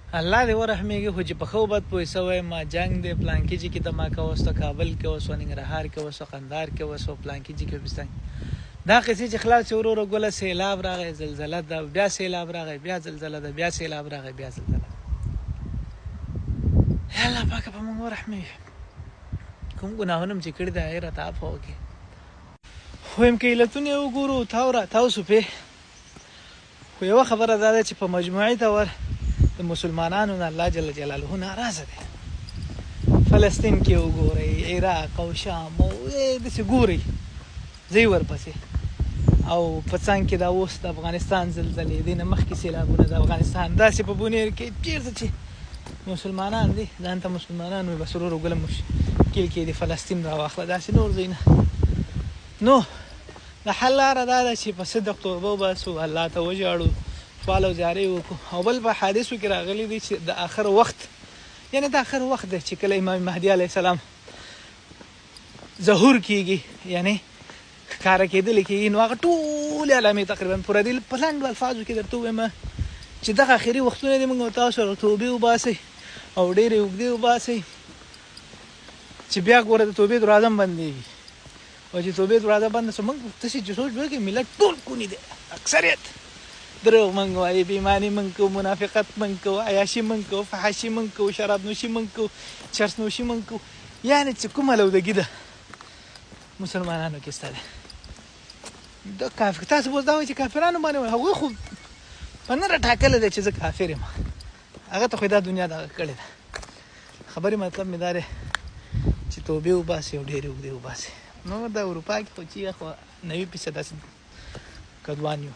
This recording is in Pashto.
الله دې ورحمېږي، خو چې په ښه او بد پوه سوی یم، جنګ دی، پلانکي جي کې دماکه وسوه، کابل کې وسوه، ننګرهار کې وسوه، قندهار کې وسوه، پلانکي جي کې پستان دا قصې چې خلاصې وروره ګله، سیلاب راغی، زلزله ده، بیا سیلاب راغی، بیا زلزله ده، بیا سیلاب راغی، بیا زلزله ده. یا الله پاکه په موږ ورحمېږي، کوم ګناهونه مې چې کړي دي هغې راته عفوه وکړي. وایم که علتونه یې وګورو تاو را تاو سو پې، خو یوه خبره دا ده چې په مجموعي طور د مسلمانانو نه الله جل جلاله ناراضه دی. فلسطین کې وګورئ، عراق او شام او داسې ګورئ ځئ ورپسې، او په څنګ کې دا اوس د افغانستان زلزلې، دې نه مخکې سیلابونه د افغانستان، داسې په بونیر کې چېرته چې مسلمانان دي، ځان ته مسلمانان وي، بس ورور ګله مشکل کې د فلسطین راواخله داسې نور ځایونه. نو د حل لاره دا ده چې په صدق توبه وباسو، الله ته وژاړو، سوال او زیارۍ وکړو. او بل په حادثو کې راغلي دي چې د آخر وخت، یعنی د آخر وخت دی چې کله امام مهدي علیه السلام ظهور کیږي، یعنی ښکاره کېدل کېږي، نو هغه ټولې علامې تقریبا پوره دي. په لنډو الفاظو کې درته ووایم چې دغه آخري وختونه دي، موږ تاسو سره توبې وباسئ او ډېرې اوږدې وباسئ چې بیا ګوره د توبې دروازه هم بندېږي. او چې توبې دروازه بنده شوه، موږ داسې چې سوچ وکړي ملت ټول کوني دی، اکثریت دروغ موږ وایي، بېماني موږ کوو، منافقت موږ کوو، عیاشي موږ کوو، فحاشي موږ کوو، شراب نوشي موږ کوو، چرس نوشي موږ کوو، یعنې چې کومه لودګي ده مسلمانانو کې شته ده. د کافر تاسو به اوس دا وایئ چې کافرانو باندې وایي، هغوی خو په نره ټاکلې ده چې زه کافر یم، هغه ته خو دا دنیا دغه کړې ده. خبرې مطلب مې دا دی چې توبې وباسي او ډېرې اوږدې وباسي. نو د اروپا کې خو چې خو 90% داسې کدوان یو.